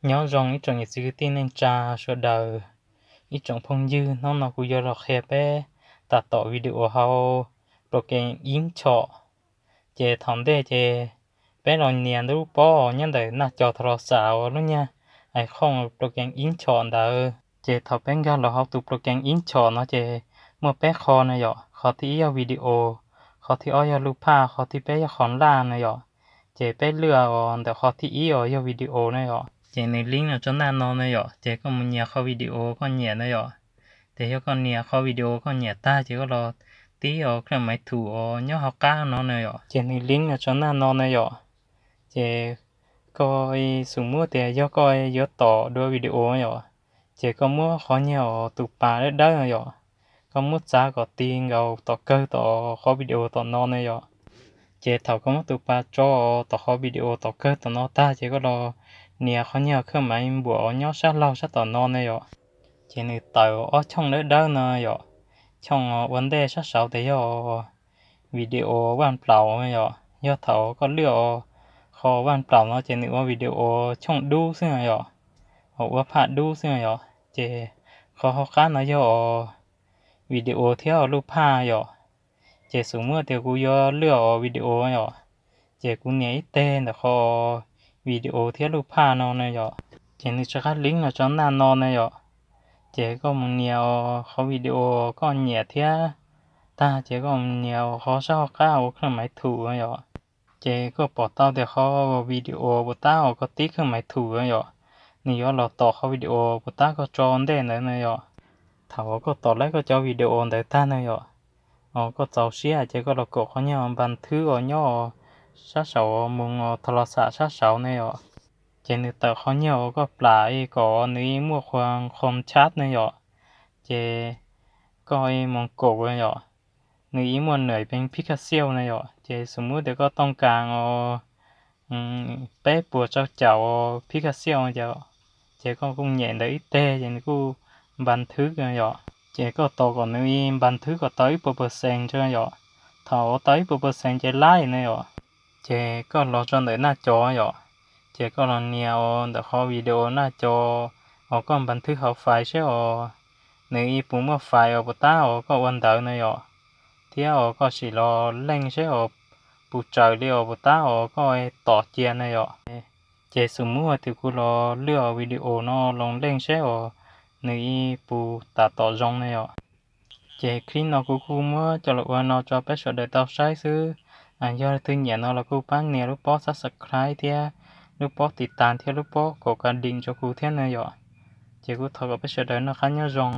Nyob zoo ib tsoom niam txiv kwv tij neej tsa sawv daws, ib tsoom phooj ywg, hnub no kuv yuav los qhia peb tab tom video hauv program InShot. Ces thaum ntej ces peb los nias ntawm lub pob nyob ntawm naj cov tho los xam uas lub nyaj icon program InShot ntawd. Ces thaum peb nkag los hauv tus program InShot no ces muaj peb qho na yom, qhov thib ib yog video, qhov thib ob yog lub phaj, qhov thib peb yog qhov laj na yom. Ces peb lwaj os ntawm qhov thib ib os yog video na yom. Ces nws link los tso naj no na yom, ces koj mus nias qhov video koj nyiam na yom. Ces yog koj nias qhov video koj nyiam tag ces koj los tib os kheej maiv thum os nyob hauv qab no na yom. Ces nws link los tso naj no na yom. Ces koj xum muab tias yog koj yuav tom dua video yom, ces koj muab qhov nyuag os tus pas dawb dawb no yom, koj muab txav kom ti nkaus tom kawg tom qhov video tom no na yom. Ces thaum koj muab tus pas tso tom qhov video tom kawg tom no tag ces koj los nias qhov nyuag kheej maiv npuam nyob sab laug sab tom no na yom. Ces nws tawm ob choj dawb dawb no yom, choj ua ntej sab saud tias yog video vaj plaus yom. Yog thaum koj lwaj os qhov vaj plaus no ces nws ua video choj dub xwb yom, ua phaj dub xwb yom. Ces qhov hauv qab no yog os video thiab os lub phaj yom. Ces xum muab tias kuv yuav lwaj os video yom, ces kuv nias ib teg ntawm qhov video thiab lub phaj no na yom. Ces nws rov qab link los tso naj no na yom. Ces koj mus nias os qhov video koj nyiam thiab tag ces koj mus nias os qhov sab hauv qab ua kheej maiv thum yom. Ces koj pom tau tias qhov video puas tab os koj tib kheej maiv thum yom, nws yuav los tom qhov video puas tab koj tso ntej ntawd na yom. Thaum koj tom lawm koj cov video ntawd tag na yom, os koj txaus siab ces koj los kom qhov nyuag npas thwb os nyob sab saum mus tho los xam sab saud na yom. Ces nws tawm qhov nyuag uas koj plam kom nws muaj qhov qhom chat na yom. Ces koj mus kom yom, nws ib muaj nws peev phib kaj xiaj na yom. Ces xum muab tias koj tooj kas os peb puas rau caum phib kaj xiaj yom, ces koj kuj nyem ntawd ib teg ces nws kuj npas thwb yom. Ces koj tos kom nws npas thwb kom tau ib puas percent yom. Thaum tau ib puas percent ces laij na yom. Ces koj los rau ntawm naj cov yom, ces koj los nias os ntawm qhov video naj cov os koj npas thwb hauv fais seb os nws ib puas muaj fais os puas tab os koj ua ntawd na yom, thiab os koj sim los leej seb os puas tsaws li os puas tab os koj tom cia na yom. Ces xum muab tias kuv los lwaj video no los leej seb os nws ib puas tab tom zoo na yom. Ces clip no kuv kuj muab coj los ua no rau peb sawv daws tau saib xwb. Yog leej twg nyiam no los kuj pab nias lub pob subscribe thiab lub pob tiv tas thiab lub pob kaum kas deem rau kuv thiab na yom. Ces kuv thov kom peb sawv daws noj qab nyob zoo.